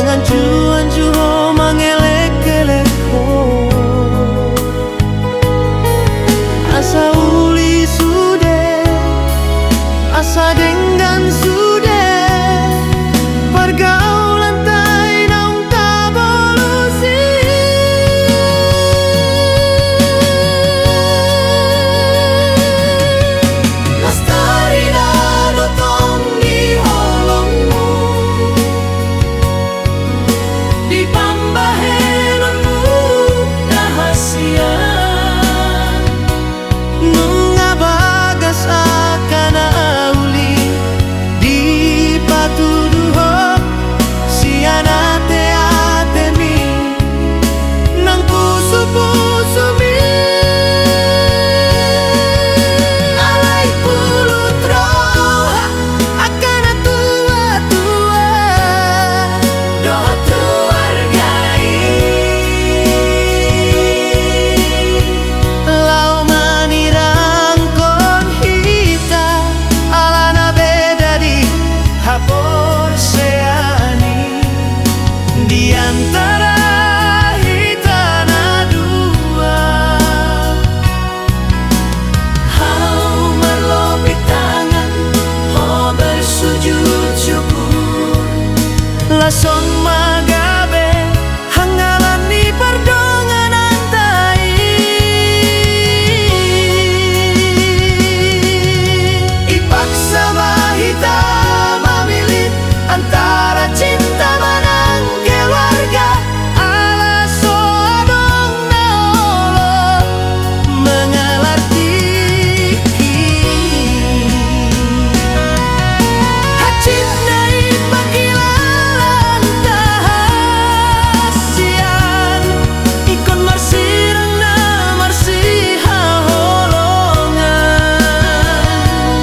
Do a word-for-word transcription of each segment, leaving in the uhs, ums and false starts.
Anju-anju ho, mangelek-elek ho, asa uli sude, asa denggan sude pargaulanta i naung tabolus i. Las tarida do tong di holongmu, di pambahenonmu na hasian. Nunga bagas angka na uli dipatuduhon sian ate-atemi nang pusu-pusumi. Alai pulut roha angka na tua-tua dohot keluarga i, laho manirangkon hita alana beda di haporseaon i di antara hita na dua. Hau marlopi tangan ho bersujud syukur, las on ma gabe hanggalan ni pardongananta i. Dipaksa ma hita mamillit antara cinta manang keluarga, ala so adong na olo mangalahon i. Hansit na i pangkilalanta hasian, ingkon marsirang na marsihaholongan.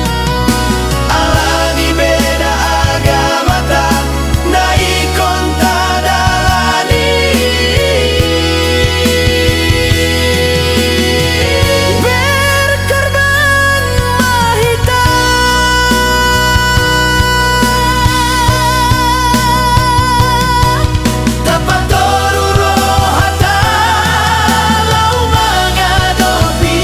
Alani beda agamanta na ingkon tadalani, berkorban ma hita. Tapatoru rohanta laho mangadopi,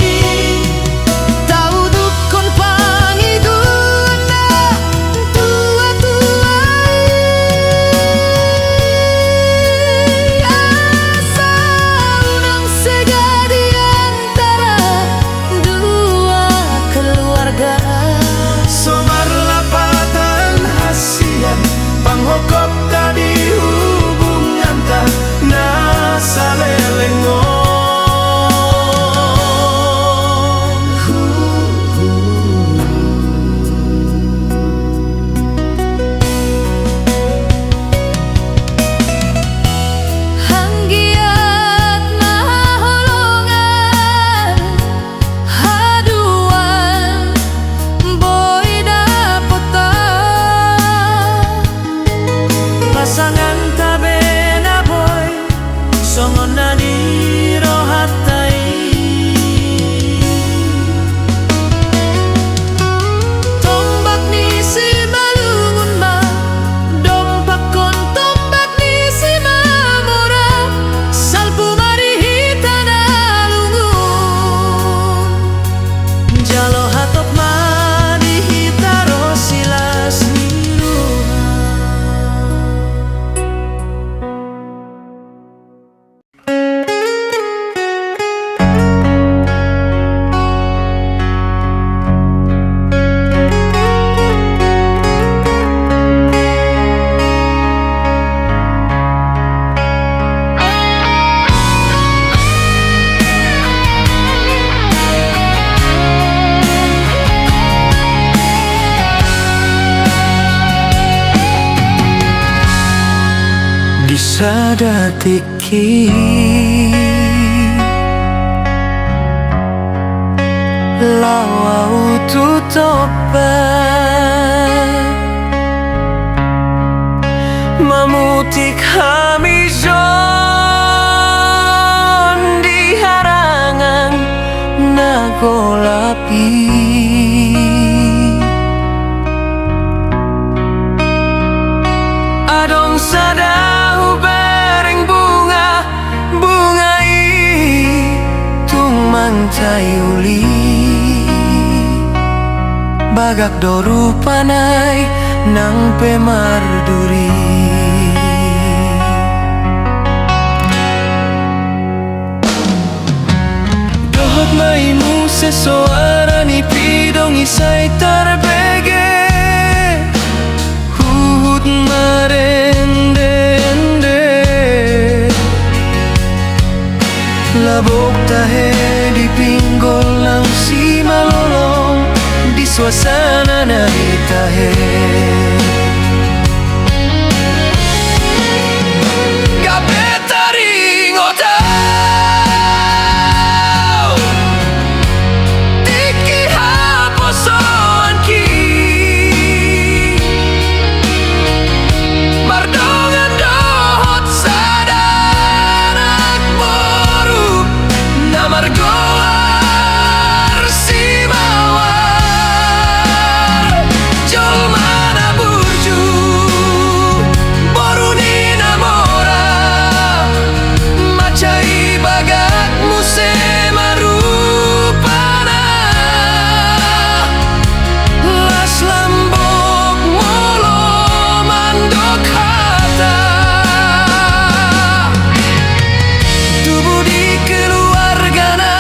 taudukhon pangidoan na tua-tua i, asa unang sega di antara dua keluarga. So marlapatan hasian panghogopta di hubunganta na saleleng on. Anggiat ma haholongan, haduan boi dapotta, pasanganta be na boi songon na di rohanta i. Tombak ni Simalungun ma dompakkon tombak ni Simamora, salpu ma di hita na lungun, jala hatop ma di hita ro silas ni roha. Di sada tingki laho ahu tu Toba, mamutik hamijon di harangan na golap i. Adong sada Mansai uli, bagak do rupana i nang pe marduri. Dohot ma i muse soara ni pidong i sai tarbege. Huhut marende-ende, labok tahe di pinggol nang simalolong di suasana na i tahe. Gabe taringot au tingki haposoanki, mardongan dohot sada anak boru na margoar si Mawar. Jolma na burju, boru ni na mora, mansai bagak muse ma rupana. Las lambok molo mandok hata. Tubu di keluarga na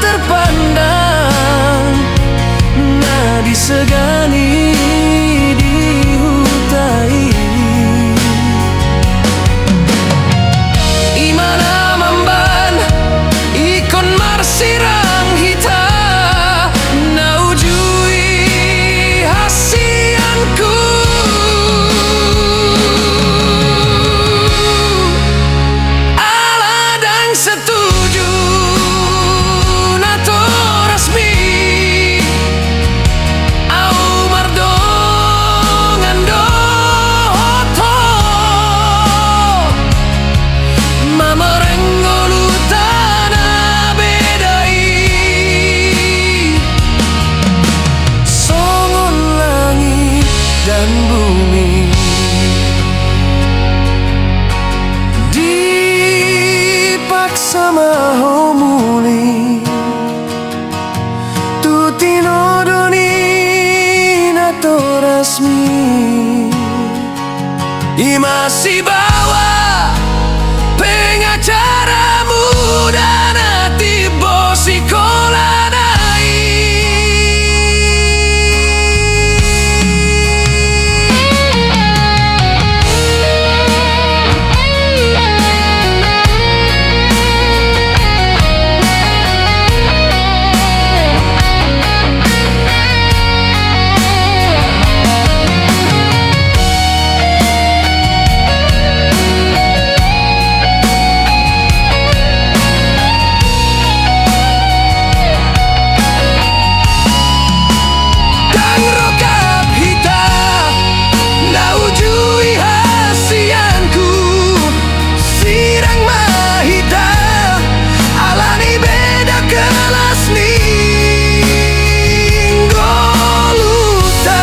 terpandang, na disegani di huta i. Ima na mambahen ingkon marsirang hita, na uju i hasianku. Ala ndang setuju natorasmi, au mardongan dohot ho, mamereng ngoluta na beda i. Songon langit dan bumi, dipaksa ma ho muli tu tinodo ni natorasmi. Ima sibawa pengacara muda na timbo sikolana i. Ndang rongkap hita, na uju i hasianku. Sirang ma hita, ala ni beda kelas ni ngoluta.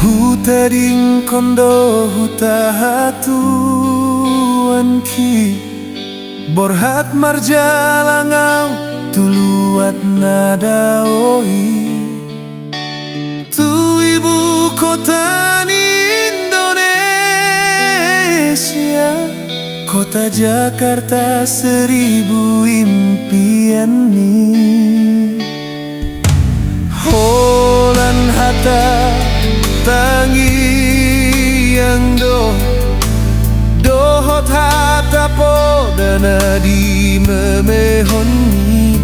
Hutadingkon do huta hatuanki, borhat marjalang au tu luat na dao i, tu ibu kota ni Indonesia, kota Jakarta seribu impian i. Holan hata tangiang do, dohot hata poda na dimemehon ni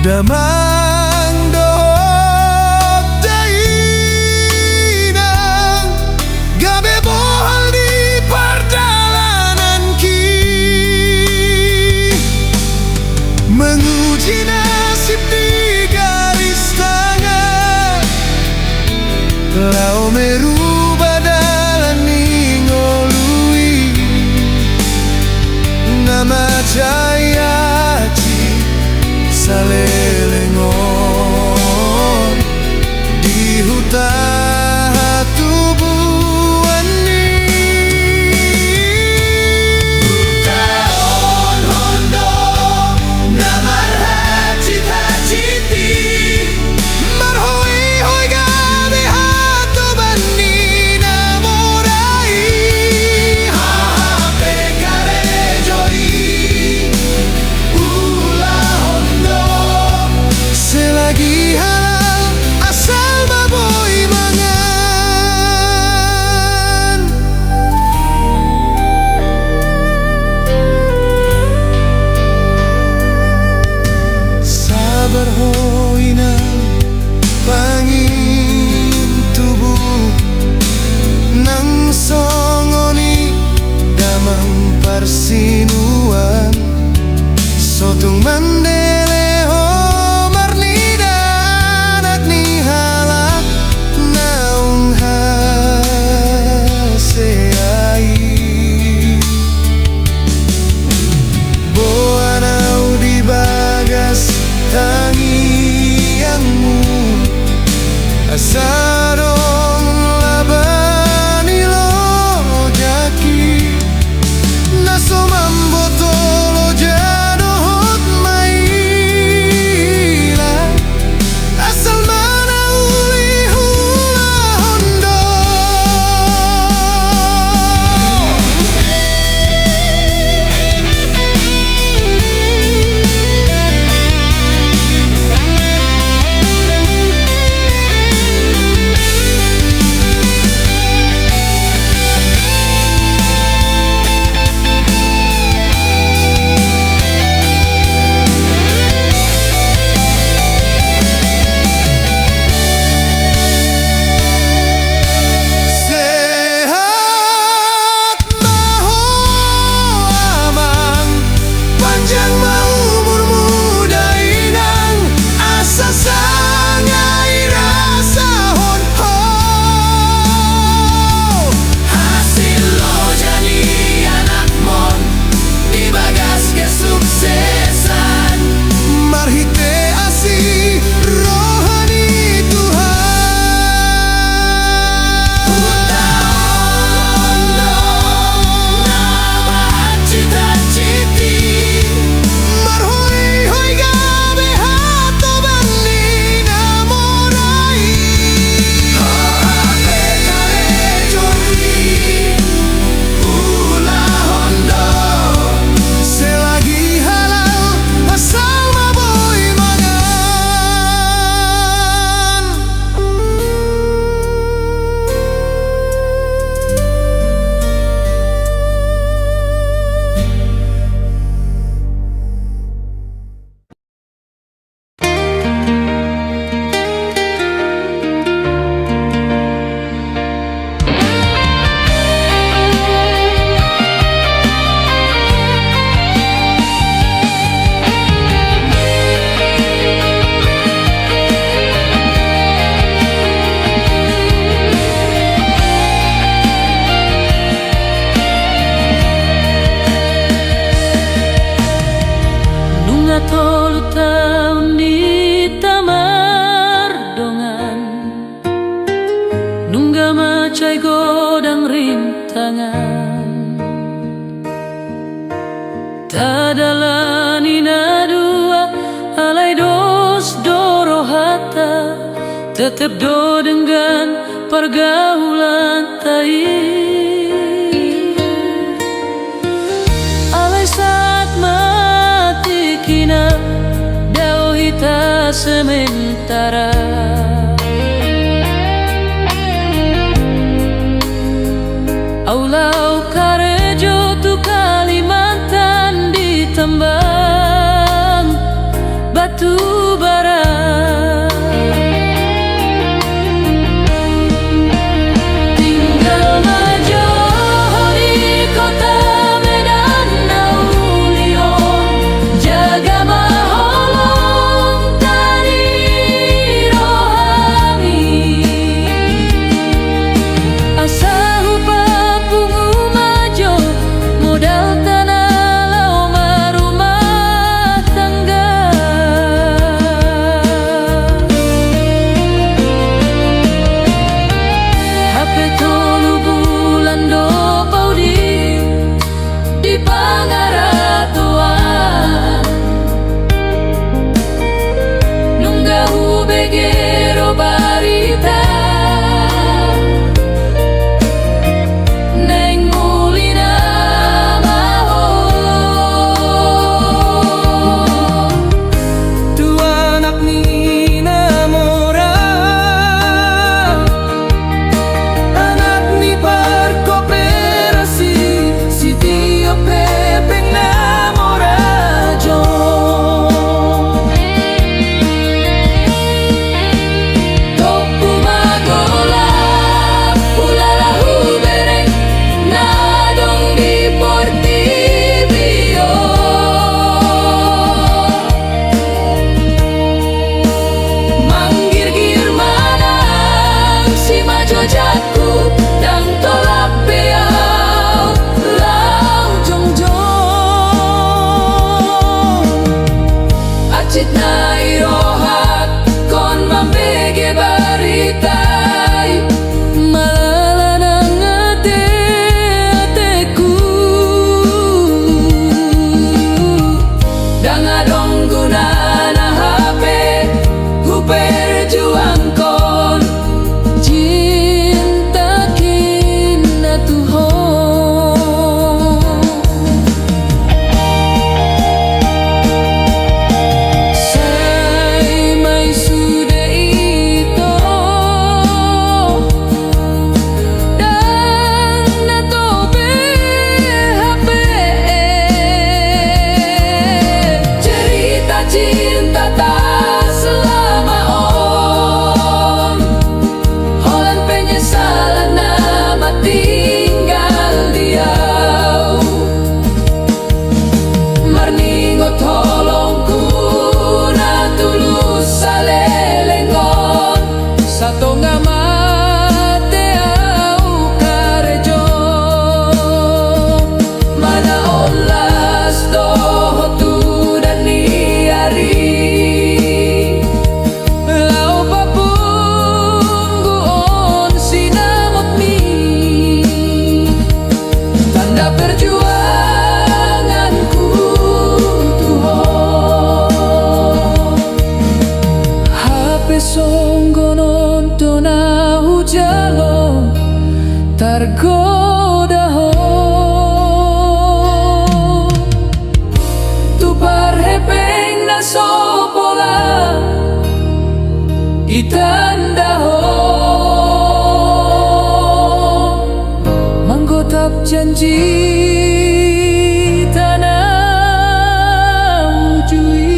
damang dohot dainang, gabe sinuan. So tung mandele ho marnida anak ni halak naung hasea i. Boan au di bagas tangiangmu, asa adong laba ni lojaki na so mamboto loja dohot maila. Asal ma na uli hulahon do. Sehat ma ho amang, panjang ma umurmu dainang, asa sanga irasahon ho hasil loja ni anakmon di bagas kesuksesan marhite asi roha ni Tuhan. Hutaon do na marcita-citi, marhoihoi gabe hatoban ni na mora i. Ho hape karejo i hulahon do. Selagi halal, asal ma boi mangan. Nunga tolu taon hita mardongan, nunga mansai godang rintangan. Tadalani na dua, alai dos do rohanta, tetep do denggan pargaulanta i. Alai saat mati kina, dao hita sementara. Au laho karejo tu Kalimantan di tambang batu bara. Tinggal ma jo ho di kota Medan na uli on, jaga ma holongta di rohami. Asa hupapungu Ditanda ho manggotap janji tana uju i.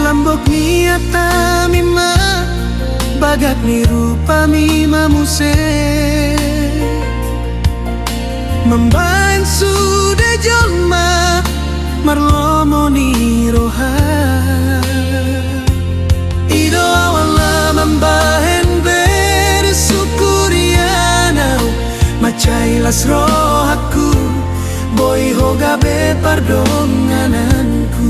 Lambok ni hatami ma, bagak ni rupami ma muse, mambahen sude jolma marlomo ni roha. I do au ala mambahen bere sungkurion au, mansai las rohangku, boi ho gabe pardongananku.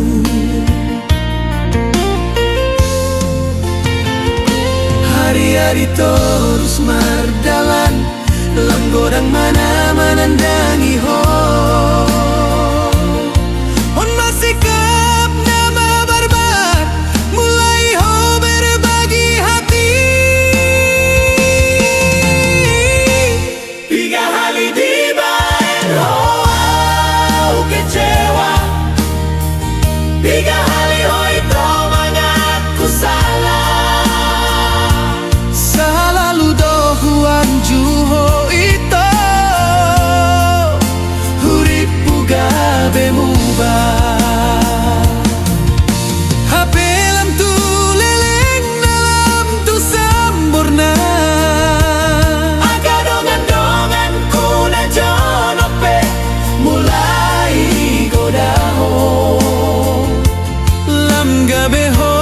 Hariari torus mardalan, lam godang ma na manandangi ho. On ma sikap na mabarbar, mulai ho berbagi hati. Piga hali dibahen ho au kecewa, piga hali ho ito mangaku sala. Salalu do huanju ho ito, hurippu gabe muba. Hape lam tu leleng na lam tu samborna. Angka dongandonganku na jonok pe mulai goda ho. Lam gabe ho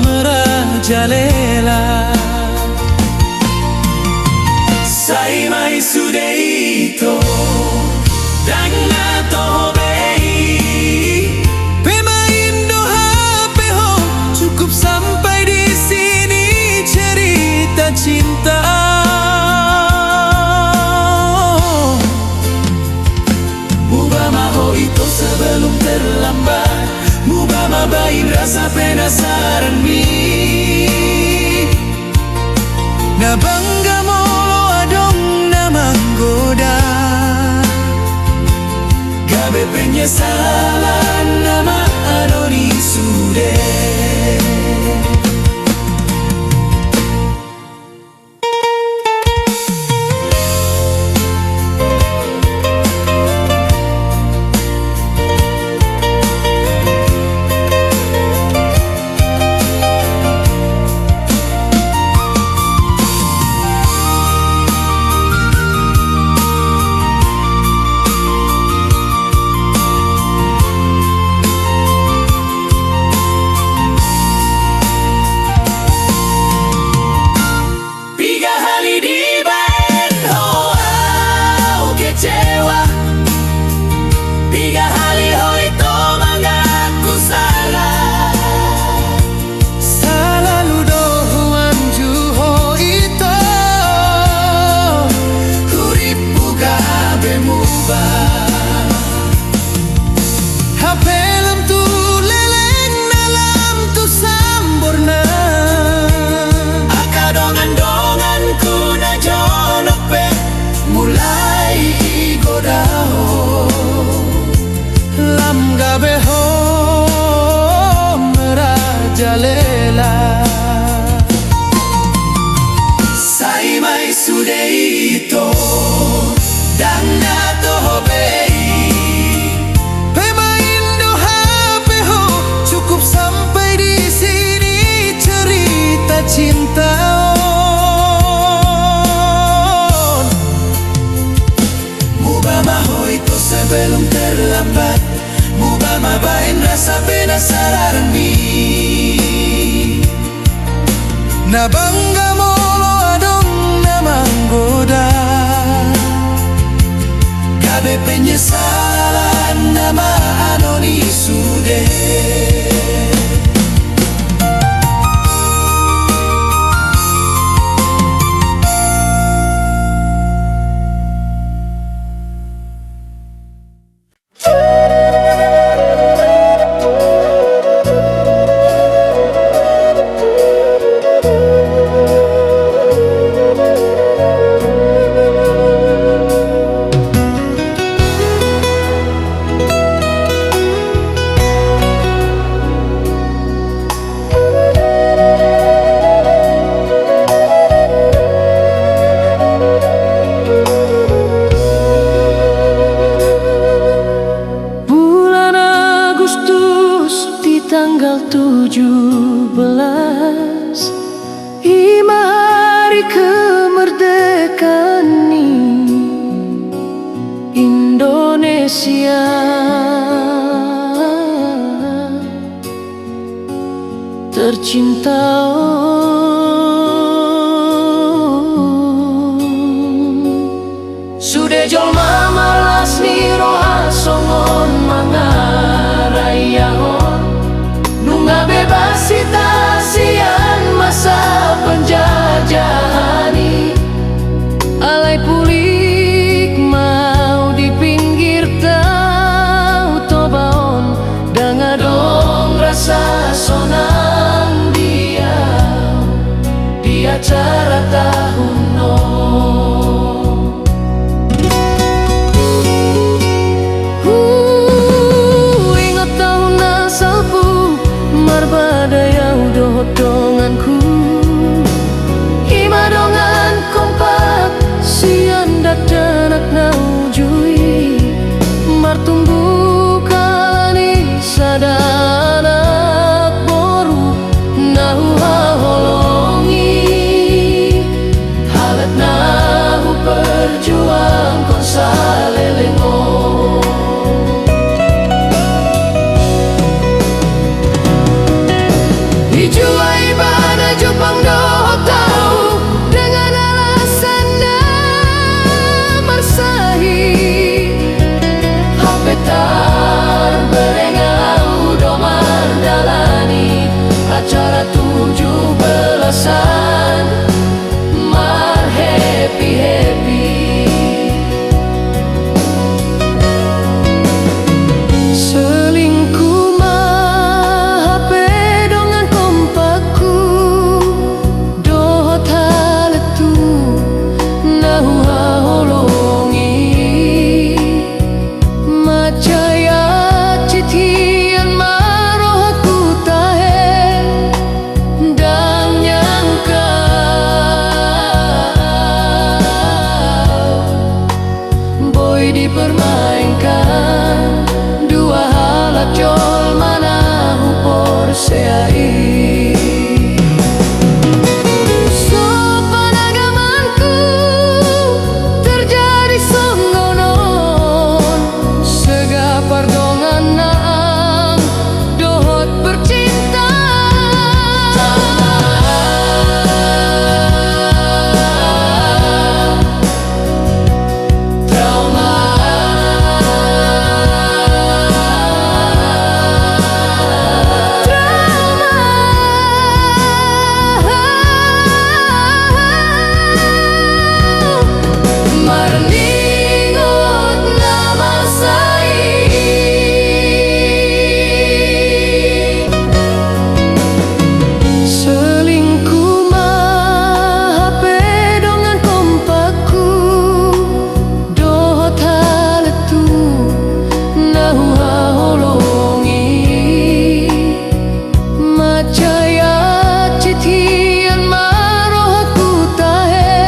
merajalela. Sai ma i sude ito, ndang na toho be i. Pe main do hape ho, cukup sampai di sini cerita cinta. Muba ma ho ito sebelum terlambat, muba ma baen rasa penasaranmi. Na bangga molo adong na manggoda, gabe penyesalan nama adong i sude. Piga hali dibaen ho au kecewa, piga hali ho ito mangaku sala. Salalu do huanju ho ito, hurippu gabe muba. Hape lam tu leleng na lam tu samborna. Angka dongandonganku na jonok pe mulai goda ho. Lam gabe ho merajalela. Sai ma i sude ito, ndang na toho be i. Pe main do hape ho, cukup sampai di sini cerita cinta on. Muba ma ho ito sebelum terlambat, muba ma baen rasa penasaranmi. Na bangga molo adong na manggoda, Penyesalan nama annon i sude. Bulan Agustus di tanggal tujuh belas, i ma hari kemerdekaan ni Indonesia tercinta on. Sude jolma marlas ni roha songon mangarayahon, nunga bebas hita sian masa penjajahan i. Alai pulik ma au di pinggir Danau Toba on, ndang adong rasa sonang di au di acara tahun on. Huingot au na salpu marbadai au dohot donganku, i ma dongan kompak sian dakdanak na uju i, martumbuk ala ni sada anak boru na huhaholongi, halak na huperjuangkon saleleng on. Dijua ibana jumpang dohot au dengan alasan na marsahit. Hape tarbereng au do mardalani acara tujuh belasan marhappy-happy. Selingkuh ma hape dongan kompakku dohot halakku na huhaholongi. Mansai hansit hian ma rohangku tahe, ndang nyangka au boi dipermainkan dua halak jolma na huporsea i. Sopan agamanku terjadi songon on, sega pardonganan dohot percintaan. Trauma. Trauma. Marningot na masa i. Selingkuh ma hape dongan kompakku dohot halakku na huhaholongi. Mansai hansit hian ma rohangku tahe,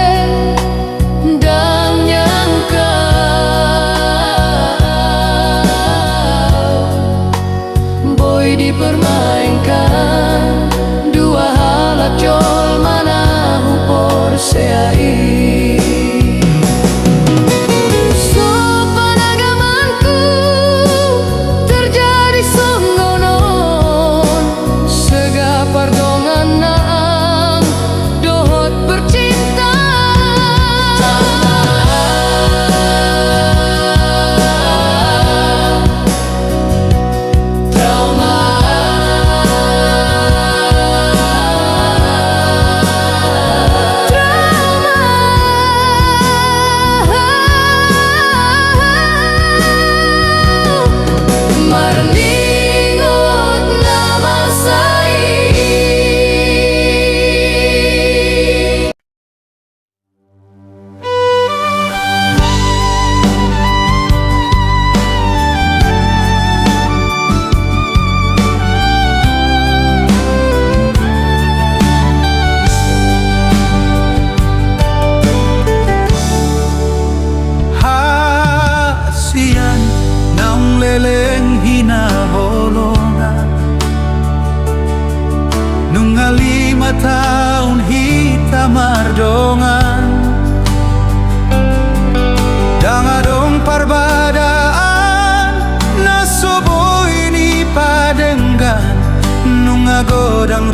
ndang nyangka au boi dipermainkan dua halak jolma na huporsea i. Sopan agamanku terjadi songon on, sega pardonganan dohot percintaan.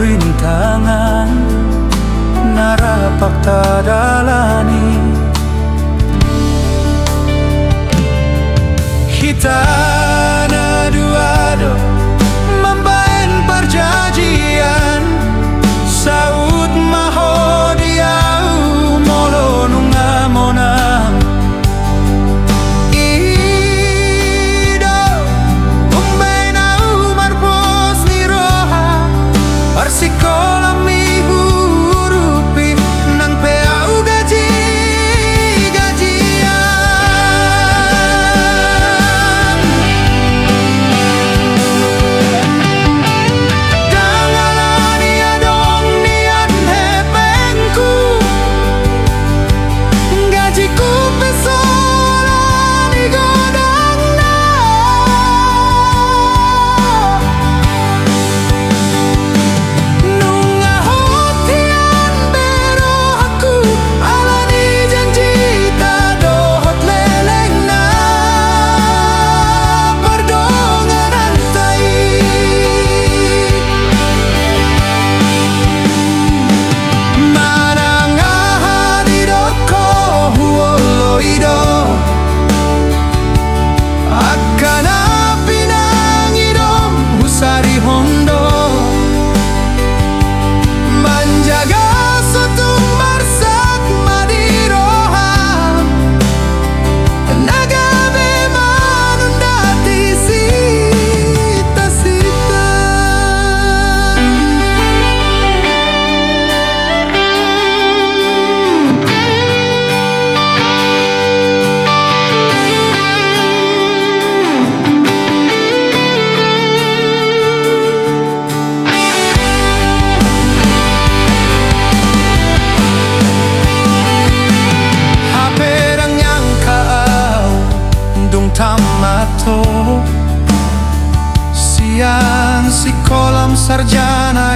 rintangan na rap tadalani. Hita na dua do mambaen parjanjian, saut ma ho di ahu molo nunga monang. I do umbaen ahu marpos ni roha, parsikola mi huurupi nang pe ahu gaji-gajian. Ndang alani adong nian hepengku, gajiku pe so alani godangna. Nunga hot hian be rohangku alani janjita dohot lelengna pardongananta i. Manang aha didok ho, huoloi do. Angka na pinangido husarihon do. Manjaga so tung marsak ma di roha, na gabe manundati sita-sita. Hape ndang nyangka ahu dung tamat ho sian sikolam sarjana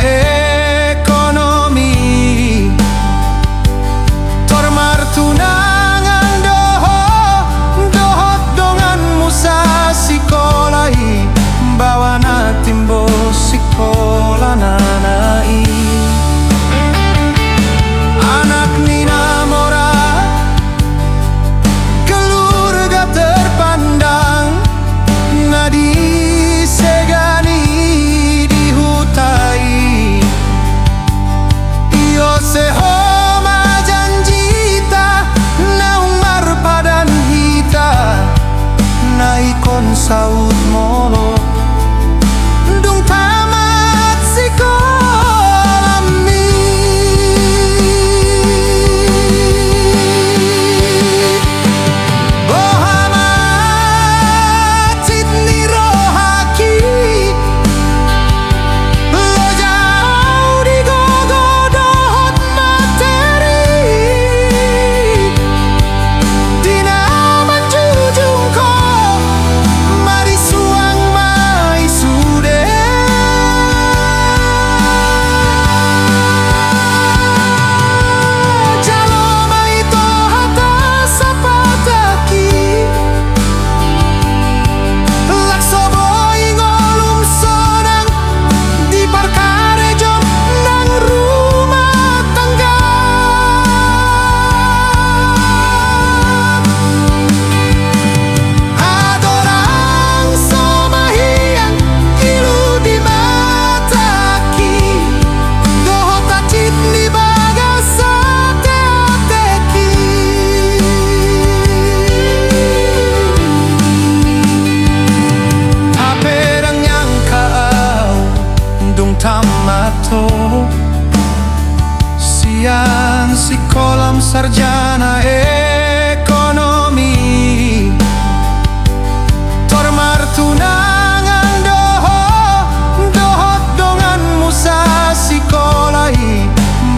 ekonomi. Tor martunangan do ho dohot donganmu sasikola i, baoa na timbo sikola nana i. Anak ni na mora, keluarga terpandang na disegani di huta i. Iose ho ma janjita naung marpadan hita, na ingkon saut molo dung tamat sikolami. Boha ma cit ni rohangki, loja ahu di gogo dohot materi. Di na manjujung ho marisuang ma i sude. Jalo ma ito hata sapataki, laos so boi ngolum sonang di parkarejoon nang rumah tangga. Adorang so mahiang ilu di matangki, dohot acit ni bagas ateateki. Hape ndang nyangka ahu dung tamat ho sian sikolam sarjana ekonomi. Tor martunangan do ho dohot donganmu sasikola i,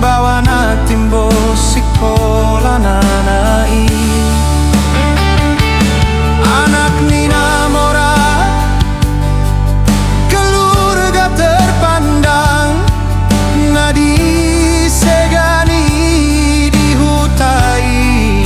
baoa na timbo sikola nana i. Anak ni na mora, keluarga terpandang na disegani di huta i.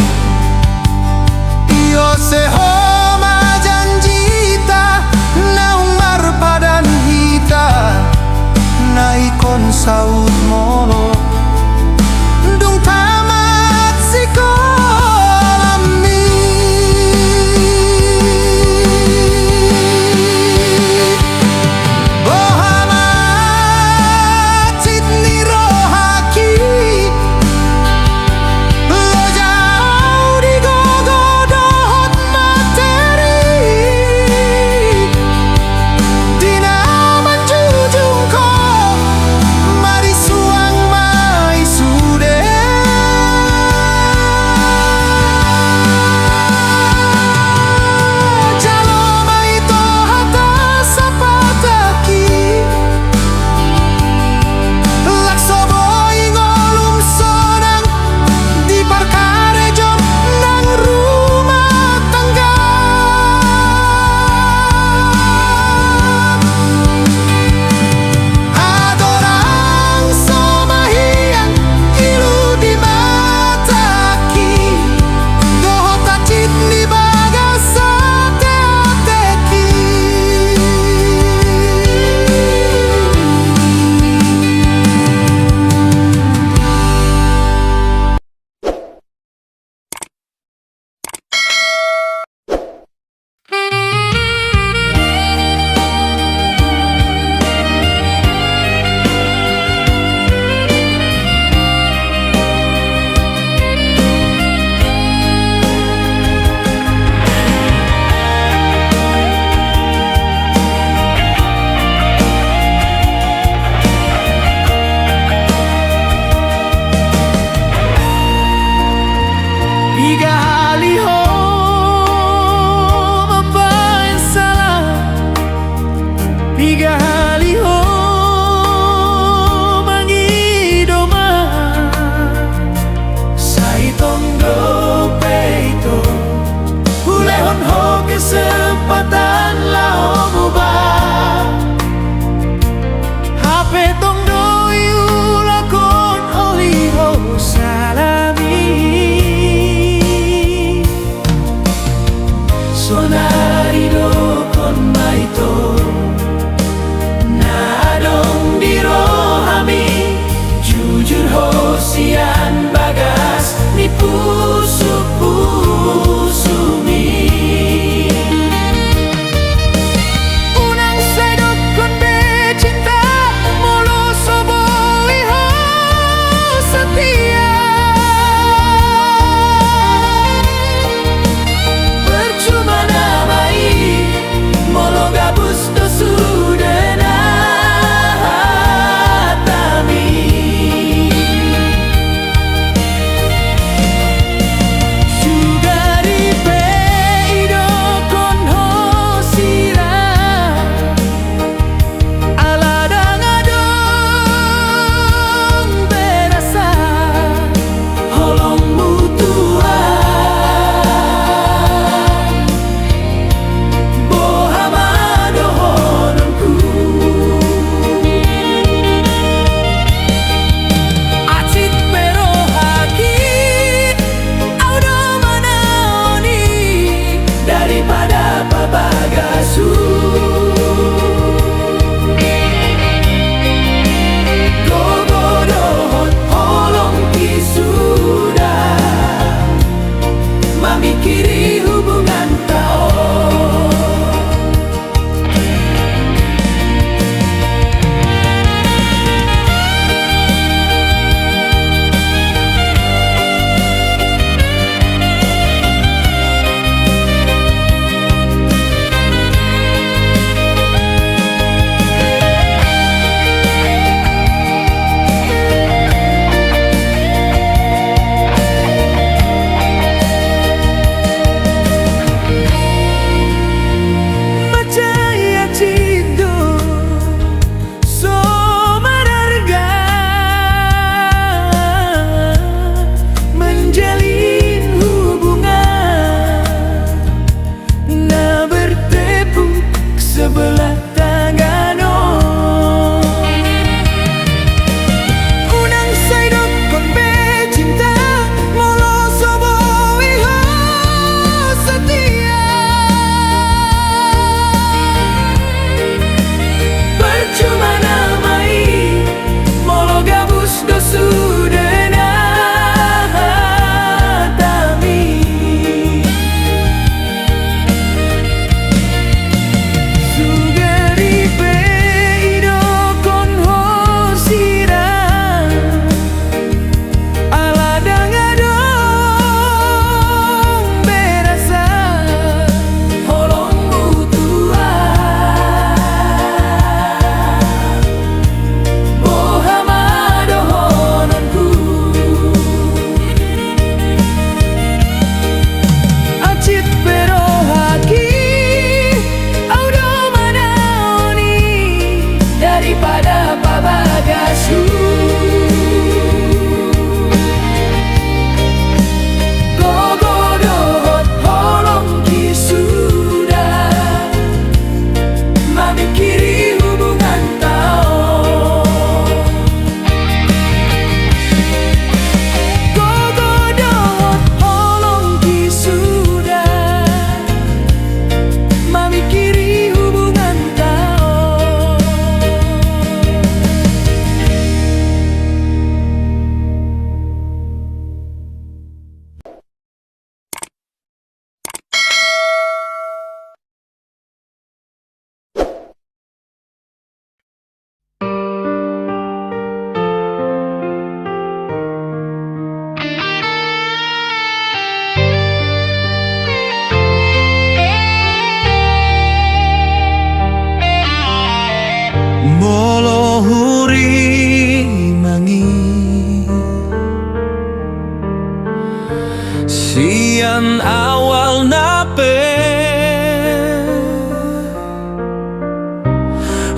Sian awalna pe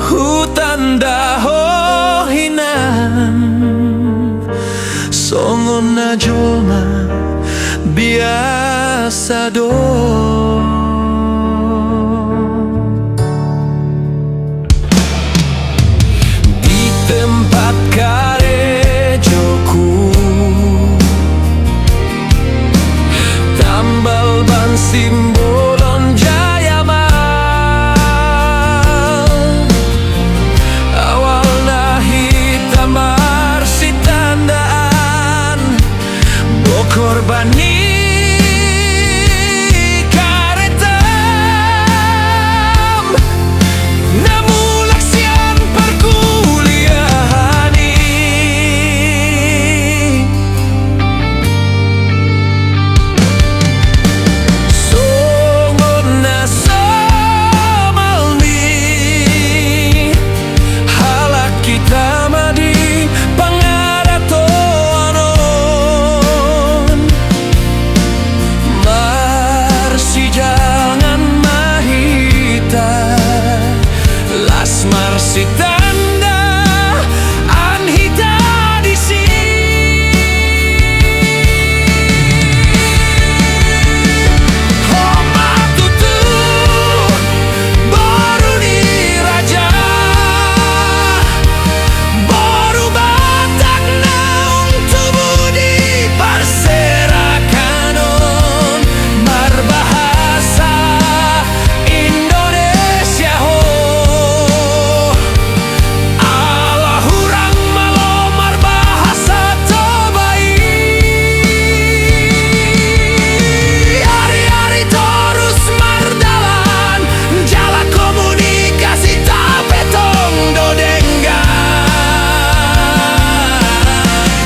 hutanda ho hinan songon na jolma biasa do. Di tempat karejoku, tambal ban Simbolon Jaya ma awalna hita marsitandaan. Bokorban ni karetam na mulak sian parkuliahan i. Songon na somalmi halak hita ma di pangaratoan on, marsijangan ma hita, las marsitandaan hita disi. Ho ma tutu boru ni raja, boru Batak naung tubu di parserakan on, marbahasa Indonesia ho. Ala hurang malo marbahasa Toba i. Ari-ari torus mardalan jala komunikasi tape tong do denggan.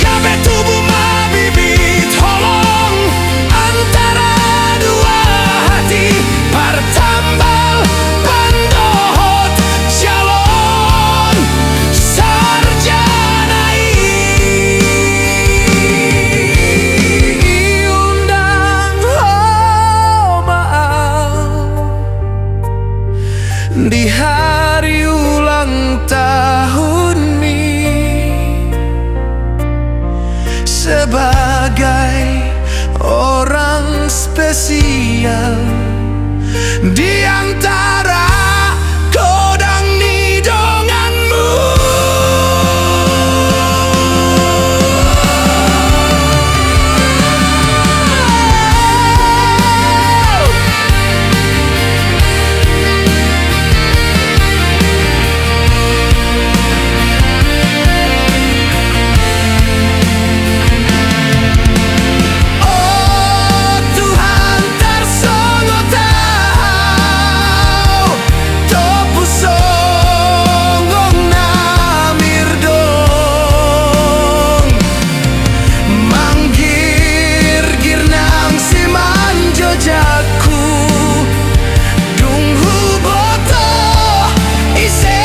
Gabe tubu ma bibit holong antara dua hati, partambal ban dohot jaloon sarjana i. Undang ho ma au di hari ulang tahunmi sebagai orang spesial di antara godang ni donganmu. O Tuhan, tarsongot au topu songon na mirdong, manggirgir nang simanjojak. Dung huboto ise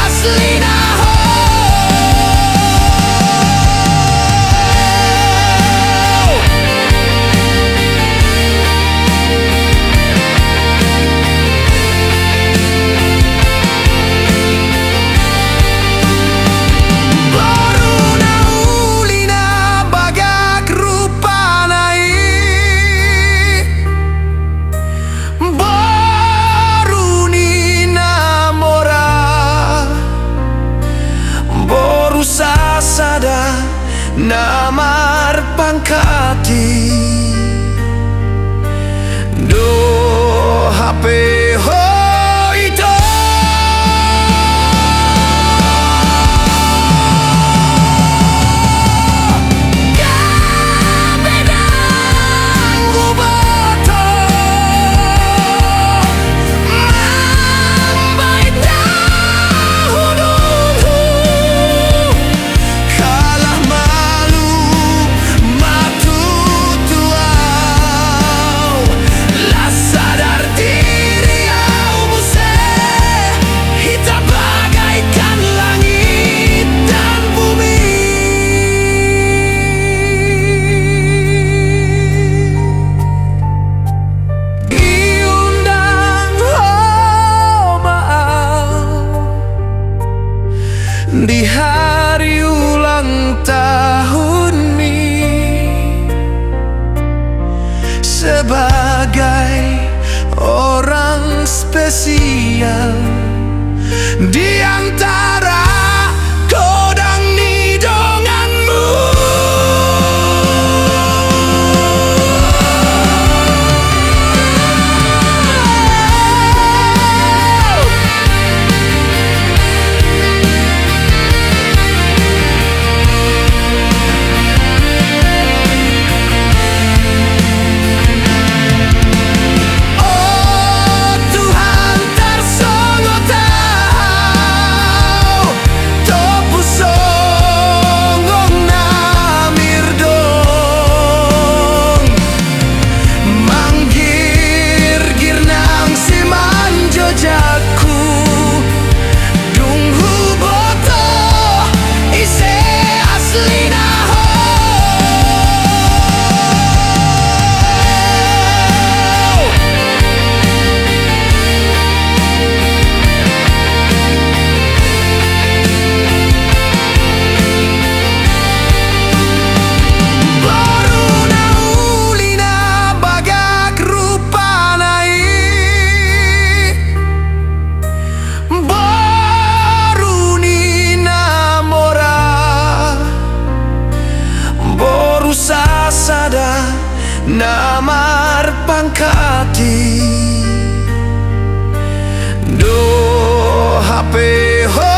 aslina ho. Boru na uli na bagak rupana i, boru ni na mora, boru sasada na marpangkat i do hape ho ito. Gabe ndang huboto mambahen na hundul hu, kalah malum ma tutu au, las sadar diri. sasada na marpangkat i. Do hape ho